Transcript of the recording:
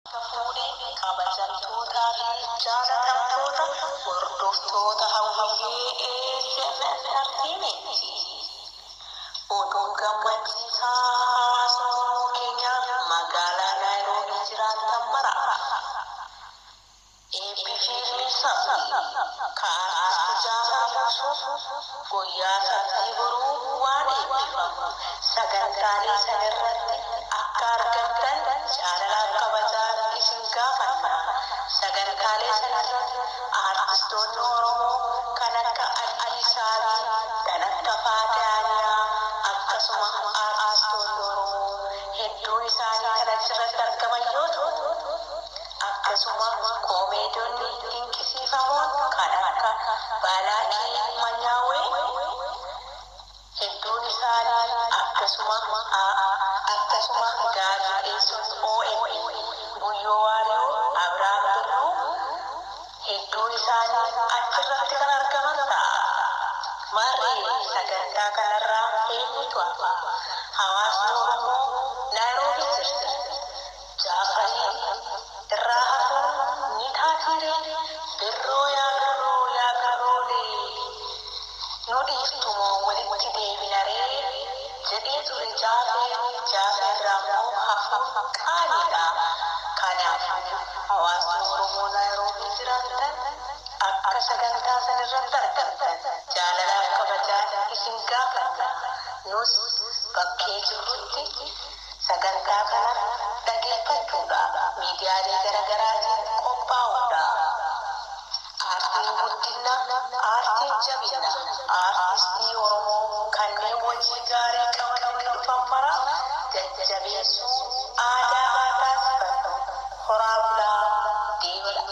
Fuudhee kabajamtootaa fi jaalatamtoota hordoftoota hawwiyyee ASMR Tiimiiti. Oduun gammachiisaa hawaasa Oromoo keenyaa magaalaa Naayiroobii jiraatan mara. Eebbi fiilmii sabni kaartisti Jaafar Yuusuf guyyaa sabtii boruu waan eebbifamu sagantaalee sanirratti akka argamtan jaalalaaf kabajaa isin gaafanna. Sagantaalee sanarratti aartistoonni Oromoo kan akka Alii Saabii, kan akka Faatiyaa akkasuma aartistoonni Oromoo hedduun isaanii kan achirratti argaman yoo ta'u, akkasuma koomeedonni dinqisiifamoon kan akka Baalaakii Manyaawee hedduun isaanii akkasuma gaazexeessonni OMN Guyyoo Waariyoo, Abiraam Birruu hedduun isaanii achirratti kan argaman ta'a. Marree sagantaa kanarraa eenyutu hafa? Hawaasni Oromoo Naayiroobii jirti. Jaafarii irraa hafuun ni taatiiree birroo yaa birroo yaa birroolee nu dhiiftumoo walitti deebinaree jedhee ture jaafee jaafee irraa immoo hafuun qaaliidha. Kanaafuu hawaasni Oromoo Naayiroobii jiraattan akka sagantaa sanarratti argamtan jaalalaaf kabajaan isin gaafanna. Nus bakkee jirrutti sagantaa kana dhageeffachuudha. Miidiyaalee garaagaraatiin qophaa'uudha. Aartiin guddina, aartiin jabina, aartistii Oromoo kanneen hojii gaarii qabatanii dhufan mara jajjabeessuu aadaa haa taasifannu. Horaa bulaa deebi'a.